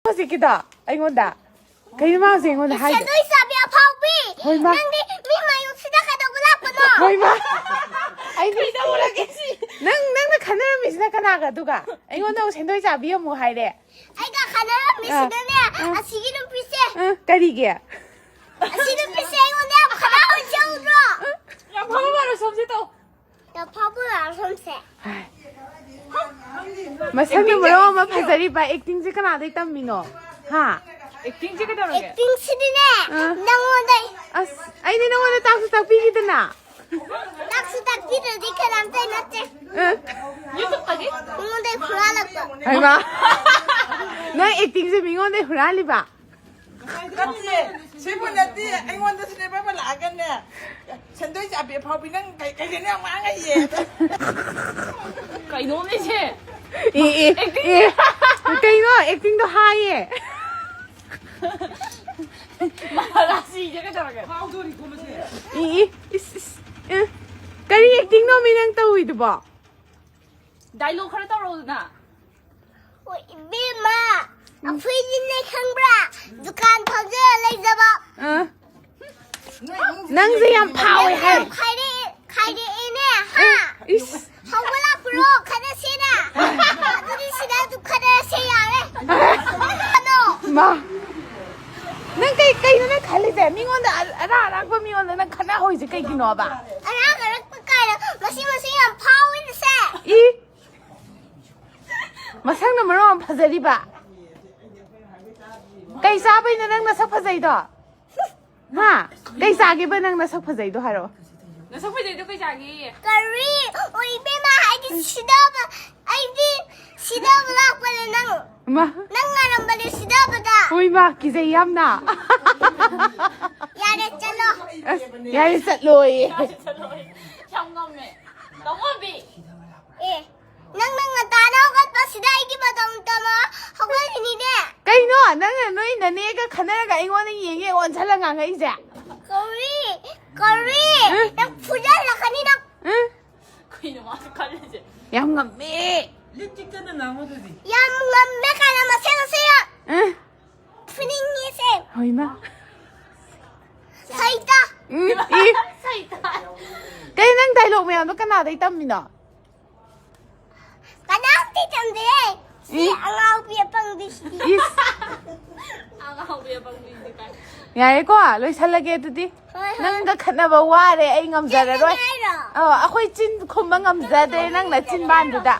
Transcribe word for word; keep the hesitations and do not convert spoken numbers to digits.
ꯍꯧꯖꯤꯛꯀꯤꯗꯣ ꯑꯩꯉꯣꯟꯗ? ꯀꯩꯅꯣ ꯃꯥ ꯍꯧꯖꯤꯛ ꯑꯩꯉꯣꯟꯗ ꯍꯥꯏꯗꯣ? ꯁꯦꯟꯗꯣꯏ ꯆꯥꯕꯤ ꯑꯐꯥꯎꯕꯤ! ꯍꯣꯏ, ꯃꯥ꯫ ꯅꯪꯗꯤ ꯃꯤ ꯃꯌꯨꯝꯁꯤꯗ ꯀꯩꯗꯧꯕ ꯂꯥꯛꯄꯅꯣ? ꯍꯣꯏ, ꯃꯥ꯫ ꯑꯩꯗꯤ ꯀꯩꯗꯧꯔꯒꯦ ꯁꯤ? ꯅꯪ, ꯅꯪꯅ ꯈꯟꯅꯔꯝꯃꯤꯁꯤꯅ ꯀꯅꯥꯒ ꯑꯗꯨꯒ? ꯑꯩꯉꯣꯟꯗ ꯑꯃꯨꯛ ꯁꯦꯟꯗꯣꯏ ꯆꯥꯕꯤ ꯑꯃꯨꯛ ꯍꯥꯏꯔꯦ꯫ ꯑꯩꯒ ꯈꯟꯅꯔꯝꯃꯤꯁꯤꯅꯅꯦ, ꯑꯥ꯫ ꯑꯁꯤꯒꯤ ꯅꯨꯄꯤꯁꯦ꯫ ꯑꯥ, ꯀꯔꯤꯒꯤ? ꯑꯁꯤ ꯅꯨꯄꯤꯁꯦ ꯑꯩꯉꯣꯟꯗ ꯌꯥꯝ ꯈꯠꯅꯕ ꯍꯧꯖꯤꯛ ꯎꯗ꯭ꯔꯣ? ꯌꯥꯝ ꯐꯕ ꯃꯥꯜꯂꯦ, ꯁꯣꯝꯁꯦ ꯇꯧ꯫ ꯌꯥꯝ ꯐꯕ ꯃꯥꯜꯂꯦ, ꯁꯣꯝꯁꯦ꯫ ꯃꯁꯛꯅ ꯃꯔꯣꯜ ꯑꯃ ꯐꯖꯔꯤꯕ, actingꯁꯦ ꯀꯅꯥꯗꯩ ꯇꯝꯃꯤꯅꯣ? ꯍꯥ? Actingꯁꯦ ꯀꯩꯗꯧꯔꯒꯦ? Actingꯁꯤꯗꯤꯅꯦ, ꯑꯥ꯫ ꯅꯪꯉꯣꯟꯗꯩ꯫ ꯑꯁ, ꯑꯩꯗꯤ ꯅꯪꯉꯣꯟꯗ ꯇꯥꯛꯁꯨ ꯇꯥꯛꯄꯤꯈꯤꯗꯅ꯫ ꯇꯥꯛꯁꯨ ꯇꯥꯛꯄꯤꯗ꯭ꯔꯗꯤ ꯀꯅꯥꯝꯇ ꯅꯠꯇꯦ꯫ ꯑꯥ꯫ YouTubeꯇꯒꯤ? ꯃꯤꯉꯣꯟꯗꯩ ꯍꯨꯔꯥꯜꯂꯛꯄ꯫ ꯍꯩꯃꯥ꯫ ꯅꯪ actingꯁꯦ ꯃꯤꯉꯣꯟꯗꯩ ꯍꯨꯔꯥꯜꯂꯤꯕ? ꯅꯠꯇꯦ, ꯁꯤꯕꯨ ꯅꯠꯇꯦ, ꯑꯩꯉꯣꯟꯗꯁꯨꯅꯦ ꯄꯥꯏꯕ ꯂꯥꯛꯑꯒꯅꯦ, "ꯁꯦꯟꯗꯣꯏ ꯆꯥꯕꯤ ꯑꯐꯥꯎꯕꯤ, ꯅꯪ ꯀꯩ-, ꯀꯩꯗꯩꯅꯣ ꯌꯥꯝ ꯉꯥꯡꯉꯛꯏꯌꯦ"꯫ ꯀꯩꯅꯣꯅꯦ ꯁꯦ? ꯑꯦ, ꯑꯦ, ꯑꯦ, ꯀꯩꯅꯣ? Actingꯗꯣ ꯍꯥꯏꯌꯦ꯫ ꯃꯍꯥꯔꯥꯖꯤꯁꯦ ꯀꯩꯗꯧꯔꯒꯦ? ꯑꯦ, ꯑꯦ, ꯏꯁ, ꯏꯁ, ꯑꯦ꯫ ꯀꯔꯤ actingꯅꯣꯃꯤ ꯅꯪ ꯇꯧꯏꯗꯨꯕꯣ? Dialogue ꯈꯔ ꯇꯧꯔꯛꯎꯗꯅ꯫ ꯍꯣꯏ, ꯏꯕꯦꯝꯃ, ꯑꯩꯈꯣꯏꯗꯤꯅꯦ ꯈꯪꯕ꯭ꯔꯥ? ꯗꯨꯀꯥꯟ ꯐꯝꯖꯔ ꯂꯩꯖꯕ꯫ ꯑ꯫ ꯅꯪꯁꯦ ꯌꯥꯝ ꯐꯥꯎꯋꯦ ꯍꯥꯏ꯫ ꯈꯥꯏꯔꯛꯑꯦ, ꯈꯥꯏꯔꯛꯑꯦꯅꯦ, ꯍꯥ? ꯏꯁ꯫ ꯍꯧꯒꯠꯂꯛꯄ꯭ꯔꯣ? ꯈꯠꯅꯁꯦꯅ꯫ ꯑꯗꯨꯗꯤ ꯁꯤꯗ ꯑꯗꯨꯝ ꯈꯠꯅꯔꯁꯦ ꯌꯥꯔꯦ꯫ ꯀꯩꯅꯣ? ꯃꯥ꯫ ꯅꯪ ꯀꯩ, ꯀꯩꯅꯣ ꯅꯪ ꯈꯜꯂꯤꯁꯦ? ꯃꯤꯉꯣꯟꯗ ꯑ-, ꯑꯔꯥꯛ ꯑꯔꯥꯛꯄ ꯃꯤꯉꯣꯟꯗ ꯅꯪ ꯈꯠꯅꯍꯧꯔꯤꯁꯦ ꯀꯩꯒꯤꯅꯣꯕ? ꯑꯔꯥꯛ ꯑꯔꯥꯛꯄ ꯀꯥꯏꯅ ꯃꯁꯤ ꯃꯁꯤ ꯌꯥꯝ ꯐꯥꯎꯋꯤꯅꯦ ꯁꯦ꯫ ꯏ꯫ ꯃꯁꯛꯅ ꯃꯔꯣꯟ ꯑꯃ ꯐꯖꯔꯤꯕ꯫ ꯀꯩ ꯆꯥꯕꯩꯅꯣ ꯅꯪ ꯅꯁꯛ ꯐꯖꯩꯗꯣ? ꯍꯥ? ꯀꯩ ꯆꯥꯒꯦꯕ ꯅꯪ ꯅꯁꯛ ꯐꯖꯩꯗꯣ ꯍꯥꯏꯔꯛꯑꯣ꯫ ꯅꯁꯛ ꯐꯖꯩꯗꯣ ꯀꯩ ꯆꯥꯒꯦ? ꯀꯔꯤ? ꯑꯣ, ꯏꯕꯦꯝꯃ, ꯑꯩꯗꯤ ꯁꯤꯗꯕ, ꯑꯩꯗꯤ ꯁꯤꯗꯕ ꯂꯥꯛꯄꯅꯦ ꯅꯪ꯫ ꯃꯥ꯫ ꯅꯪ ꯉꯥꯏꯔꯝꯕꯅꯦ ꯁꯤꯗꯕꯗ꯫ ꯍꯣꯏ ꯃꯥ, ꯀꯤꯖꯩ ꯌꯥꯝꯅ꯫ ꯌꯥꯔꯦ, ꯆꯠꯂꯣ꯫ ꯑꯁ, ꯌꯥꯔꯦ, ꯆꯠꯂꯣꯌꯦ꯫ ꯌꯥꯔꯦ, ꯆꯠꯂꯣꯌꯦ꯫ ꯌꯥꯝ ꯉꯝꯃꯦ꯫ ꯇꯥꯃꯣꯕꯤ꯫ ꯑꯦ, ꯅꯪꯅ ꯉꯟꯇꯥꯅ ꯍꯧꯒꯠꯄꯁꯤꯗ ꯑꯩꯒꯤ ꯃꯇꯧ ꯇꯝꯃ ꯍꯧꯒꯠꯂꯤꯅꯤꯅꯦ꯫ ꯀꯩꯅꯣ? ꯅꯪꯅ ꯅꯣꯏ ꯅꯅꯦꯒ ꯈꯟꯅꯔꯒ ꯑꯩꯉꯣꯟꯗ ꯌꯦꯡꯉꯦ ꯑꯣꯟꯁꯜꯂ ꯉꯥꯡꯉꯛꯏꯁꯦ? ꯀꯧꯔꯤ, ꯀꯧꯔꯤ, ꯎꯝ? ꯅꯪ ꯐꯨꯖꯜꯂꯛꯀꯅꯤ ꯅꯪ꯫ ꯎꯝ? ꯀꯩꯅꯣ ꯃꯥꯁꯨ ꯈꯜꯂꯤꯁꯦ? ꯌꯥꯝ ꯉꯝꯃꯦ꯫ ꯂꯤꯞ ꯆꯤꯛꯇꯅ ꯉꯥꯡꯉꯣ ꯑꯗꯨꯗꯤ꯫ ꯌꯥꯝ ꯉꯝꯃꯦ ꯀꯥꯏꯅ ꯃꯁꯦ ꯃꯁꯦ ꯌꯥꯝ꯫ ꯎꯝ? ꯏꯃꯥ꯫ ꯁꯩꯇ꯫ ꯎꯝ, ꯏ꯫ ꯀꯩ ꯅꯪ ꯗꯥꯏꯂꯣꯛ ꯃꯌꯥꯝꯗꯣ ꯀꯅꯥꯗꯩ ꯇꯝꯃꯤꯅꯣ? ꯀꯅꯥꯝꯇ ꯇꯝꯗꯦ꯫ ꯁꯤ ꯏ꯫ ꯑꯉꯥꯎꯕꯤ ꯑꯄꯪꯕꯤꯁꯤꯗꯤ꯫ ꯏꯁ꯫ ꯑꯉꯥꯎꯕꯤ ꯑꯄꯪꯕꯤꯗꯤ ꯀꯥꯏ꯫ ꯌꯥꯔꯦꯀꯣ, ꯂꯣꯏꯁꯜꯂꯒꯦ ꯑꯗꯨꯗꯤ꯫ ꯍꯣꯏ, ꯍꯣꯏ꯫ ꯅꯪꯒ ꯈꯠꯅꯕ ꯋꯥꯔꯦ, ꯑꯩ ꯉꯝꯖꯔꯔꯣꯏ꯫ ꯍꯥꯏꯔꯣ? ꯑꯧ, ꯑꯩꯈꯣꯏ ꯆꯤꯟ ꯈꯨꯝꯕ ꯉꯝꯖꯗ꯭ꯔꯦ ꯅꯪ ꯅꯆꯤꯟꯕꯥꯟꯗꯨꯗ꯫